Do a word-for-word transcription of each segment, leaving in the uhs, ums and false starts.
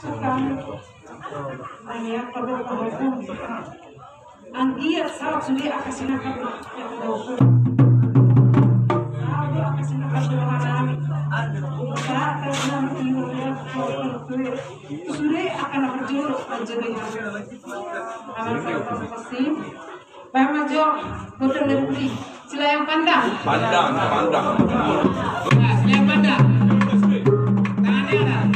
Anggiat saut sude angka sinangkap. Saut angka sinangkap dohot nami. Saut angka sinangkap dohot nami. Sude angka na parjolo, parjolo. Aman saut pasti. Baen ma jo, botol dari putih. Silayang pandang. Pandang, pandang. Nah, silayang pandang. Tangan di atas.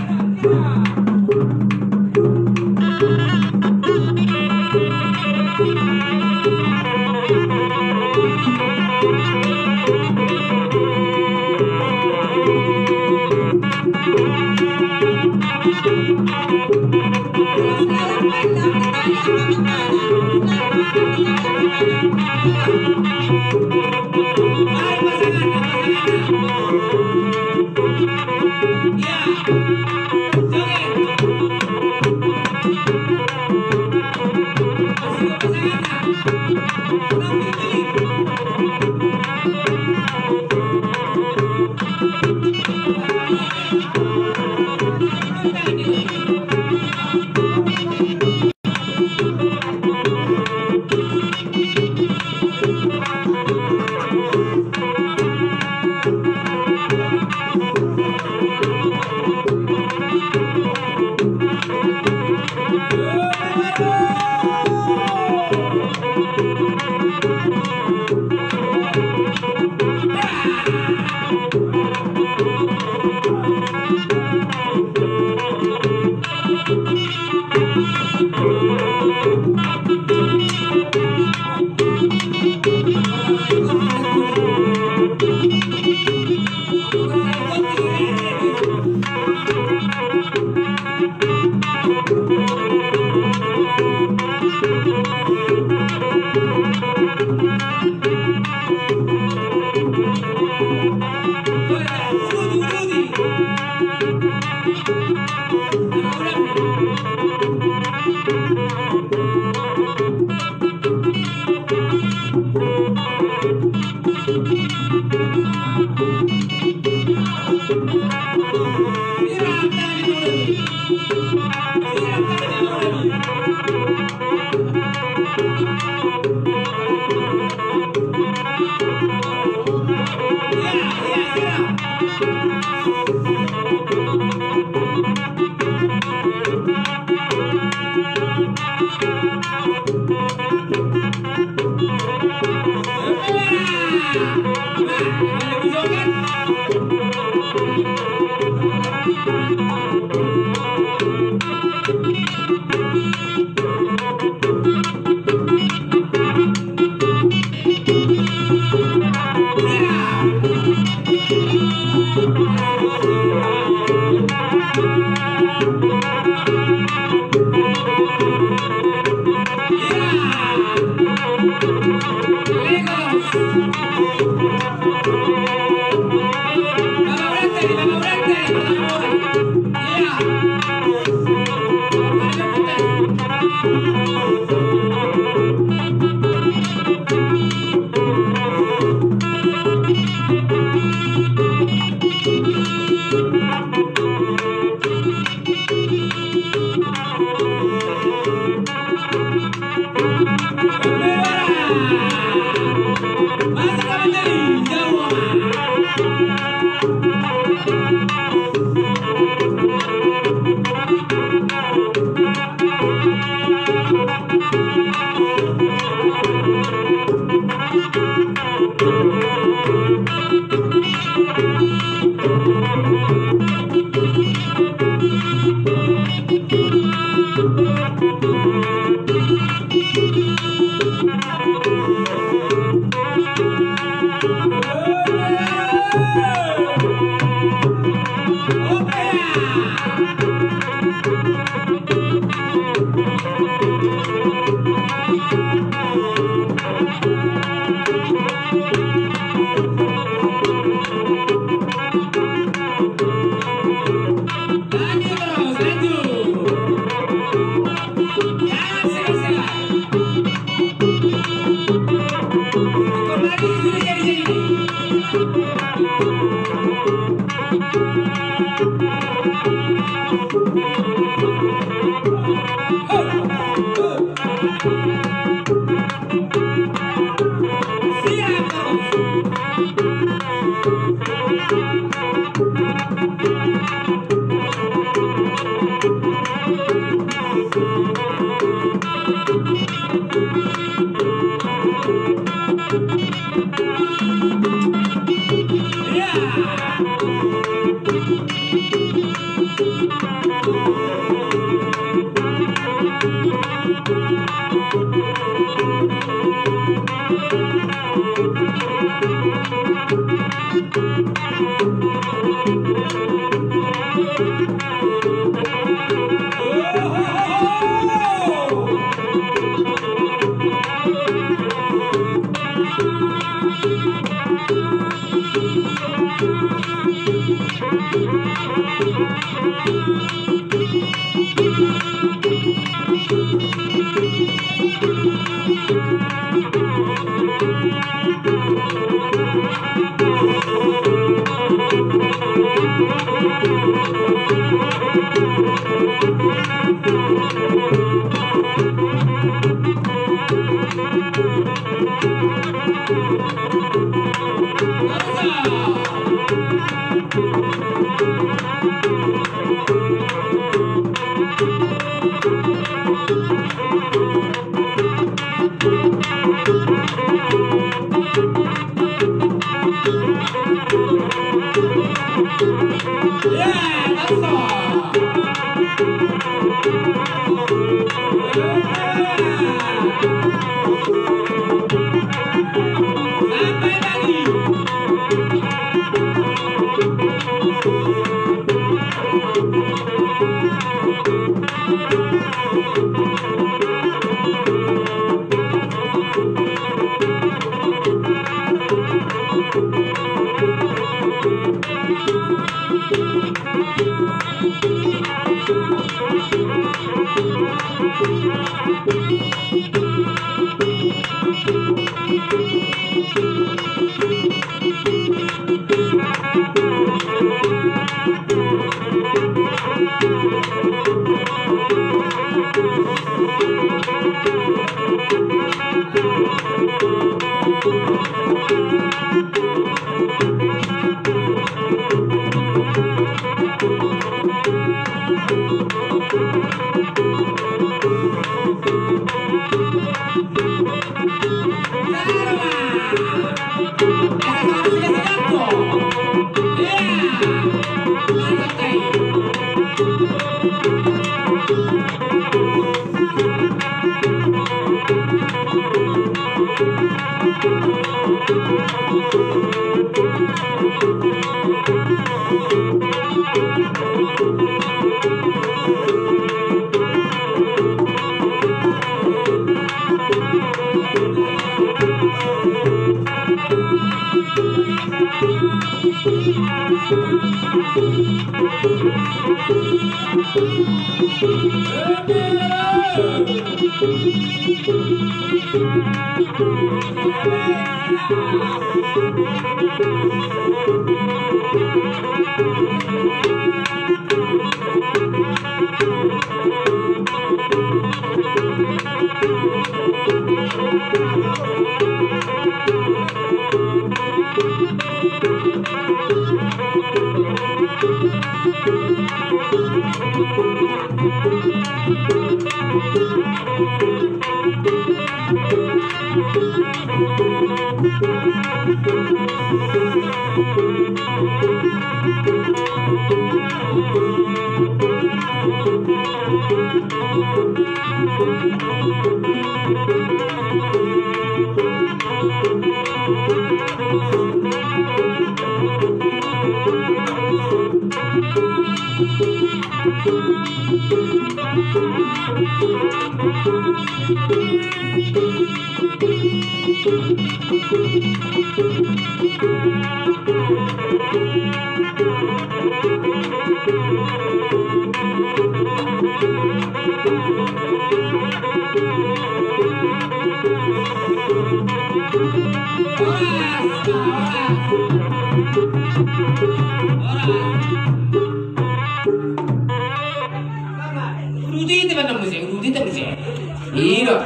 Iba na muse, uduti ta muse. I do.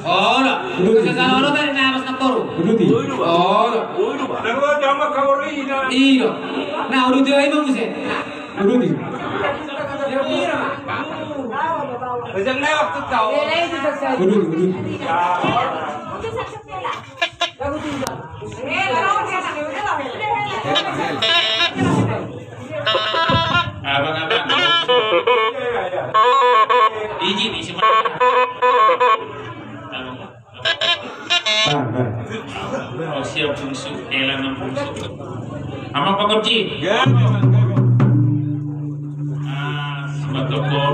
Olo. Uduti. Sasala olo tadi na mas na koru. Uduti. Olo. I do. Na uduti ai ma muse. Uduti. Uduti, uduti. Abang, abang. Iji ni semua. Abang. Oh, siap bungsu, elang na bungsu. Amang Pakonji. Ah, selamat toko.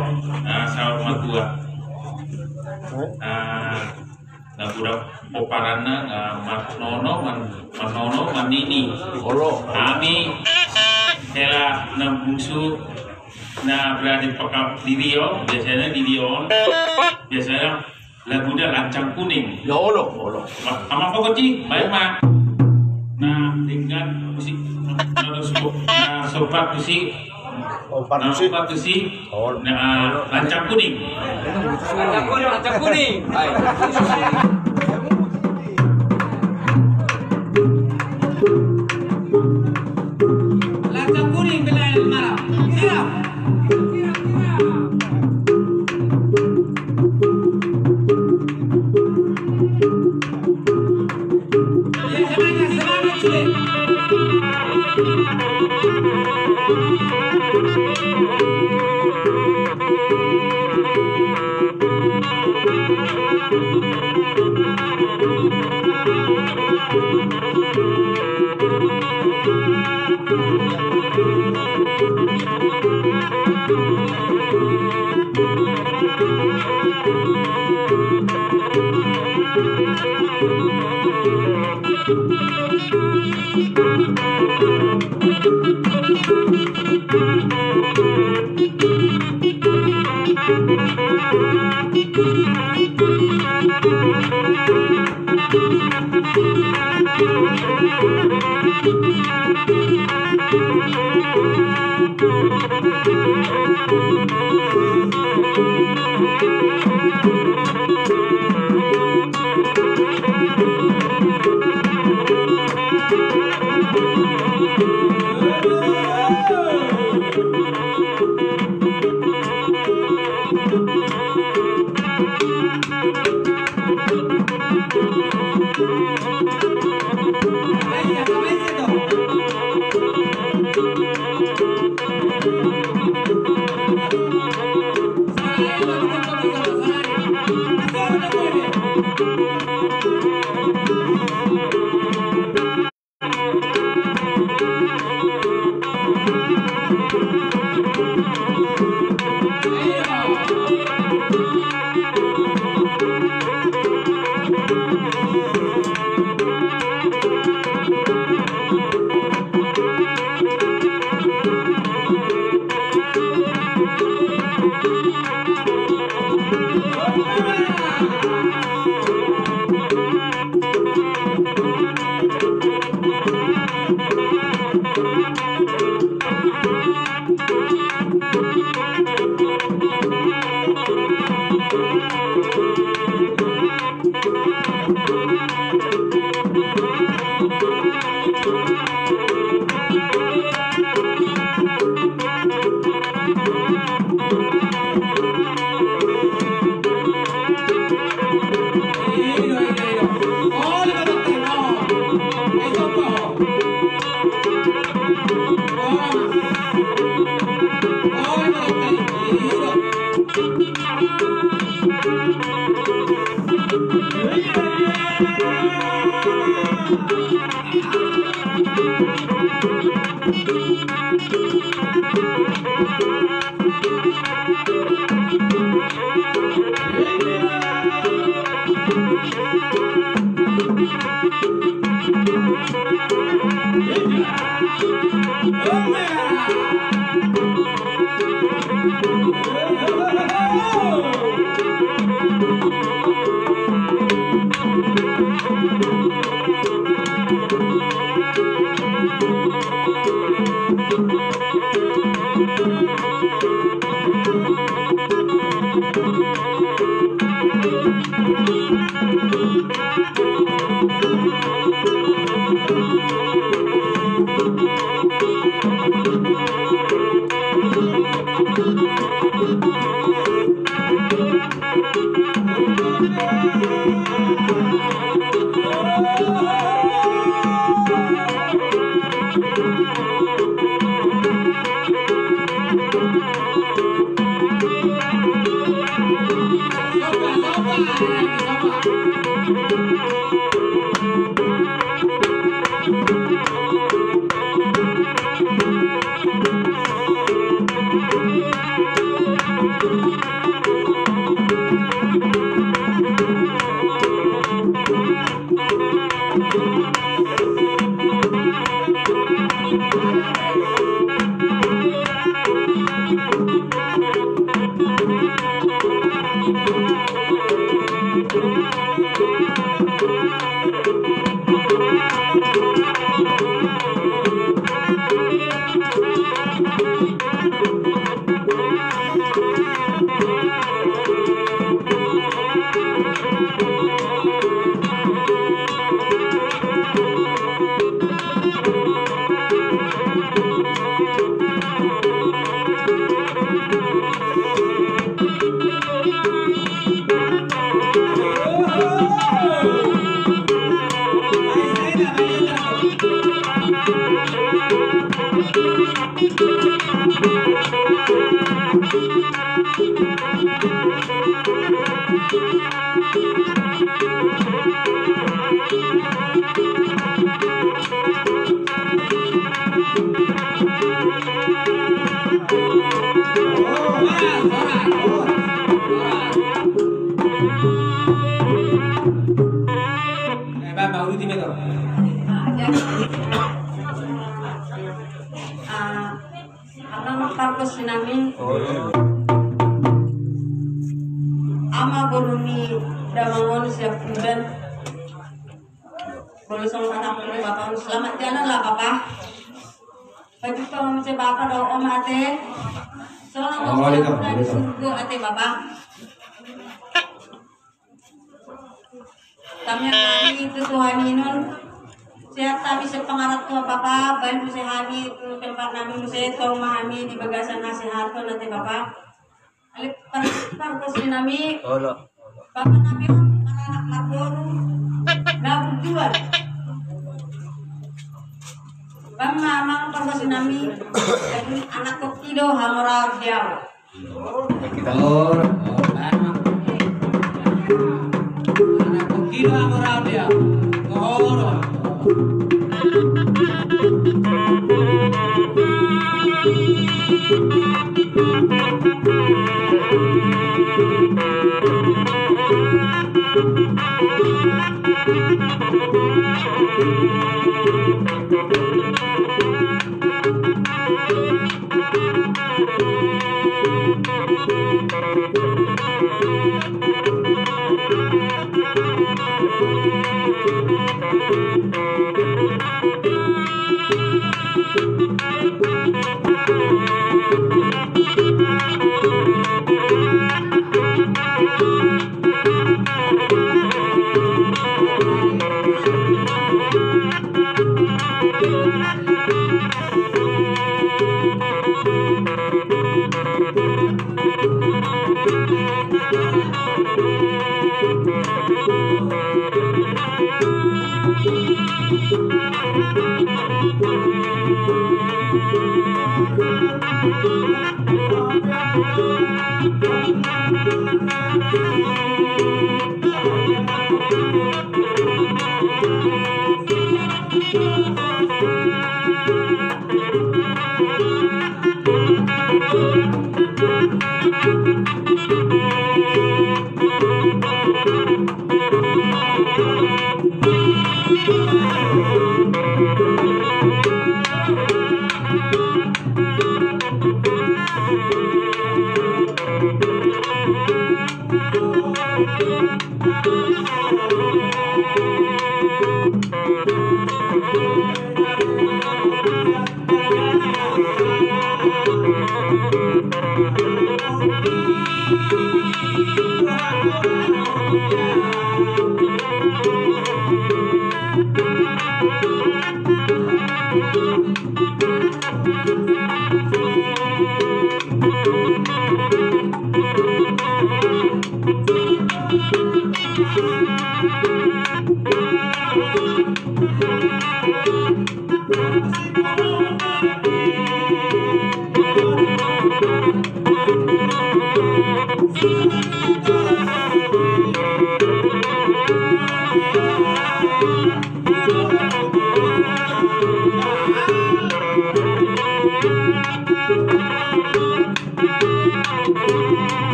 Ah, selamat matua. Ah, na hurang pomparanna, ah, marnono, man-, marnono, marnini. Olo. Hami, hela na bungsu, na berada di pangkal diri on, biasana diri on, biasana laguda Lancang Kuning. Ya, olo, olo. Ma-, Amang Pakonji, baen ma. Na, denggan musik, na, na, na, somba musik. Oh, na, somba musik. Oh. Na, Lancang Kuning. Lancang Kuning, Lancang Kuning. Hai. Lancang Kuning, belayan malam. Siap. Amang pargonsi nami, ama boru ni damang on Siapudan. Bolo songon anak ni bapa, selamat jalan lah bapa. Bagi tolong cek bapa dohot om ate. Songon anak ni surgo ate bapa. Tamiang nami tu Tuhan i nuaeng, sehat hami sian pangarantoan bapa, baen muse hami tu tempat nami muse, tong ma hami di bagasan hasehaton ate bapa. Alai par-, pargonsi nami, bapa nami on maranak marboru, na burjual. Bang ma amang pargonsi nami, anak pongki do hamoraon di au.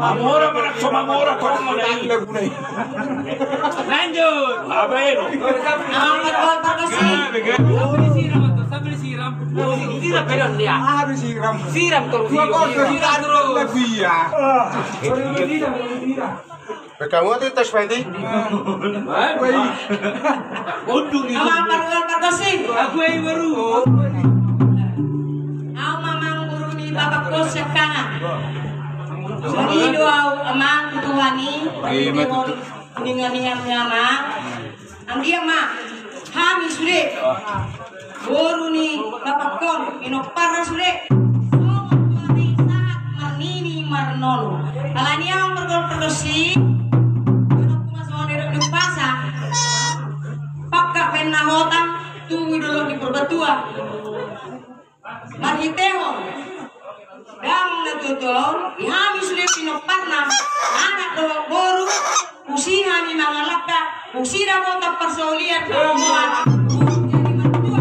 Amora mana so mamora ko mana i. Lanjut. Apa eno? Amang Marwal Parkasi. Siram, siram. Siram, siram. Siram terus. Siram terus. Lagu iya. Kamu tuh tas peti. Amang Marwal Parkasi. Aku yang baru. Au ma amang guru ni bapak kos siap kanga. Ni, eh, ma tutu. Ninga-ninga ni ama. Anggiat ma hami sude boru ni bapakkon, pinomparna sude, songon tua na sahat marnini marnono. Alani i ahu margol pargonsi, adong ma songon didok ni umpasa. Pangkat baen na hotang, tubu di dolok ni Purbatua. Marhitehon damang na tuatua on, di hami sude pinomparna, anak dohot boru, tusi hami mangalangka, tusi dapotan parsaulian, parumahan, tusi jadi martua.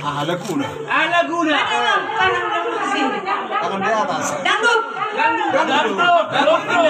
Aha laguna? Aha laguna? Tangan di atas. Dangdut. Dangdut. Dangdut. Dangdut.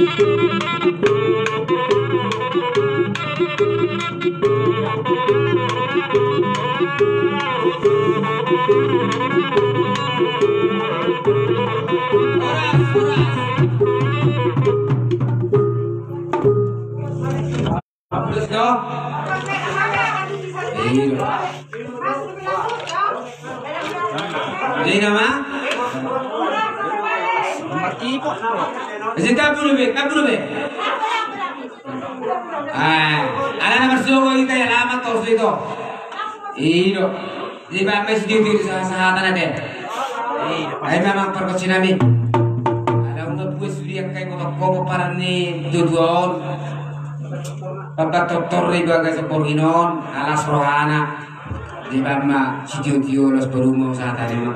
Terus, do? Iya. Jadi nama? Masih kabur be, kabur be. Ah, ala na marsogo hita ya lama tos itu. Iyo. Jadi ba ma sitio-tio sahatan ate. Ai memang pargonsi nami. Ala unga bue sudian kai kotok komo paran ni tutuon. Papat toktor di bagas porginon, alas rohana. Di ba ma sitio-tio los perumo sahatan ima.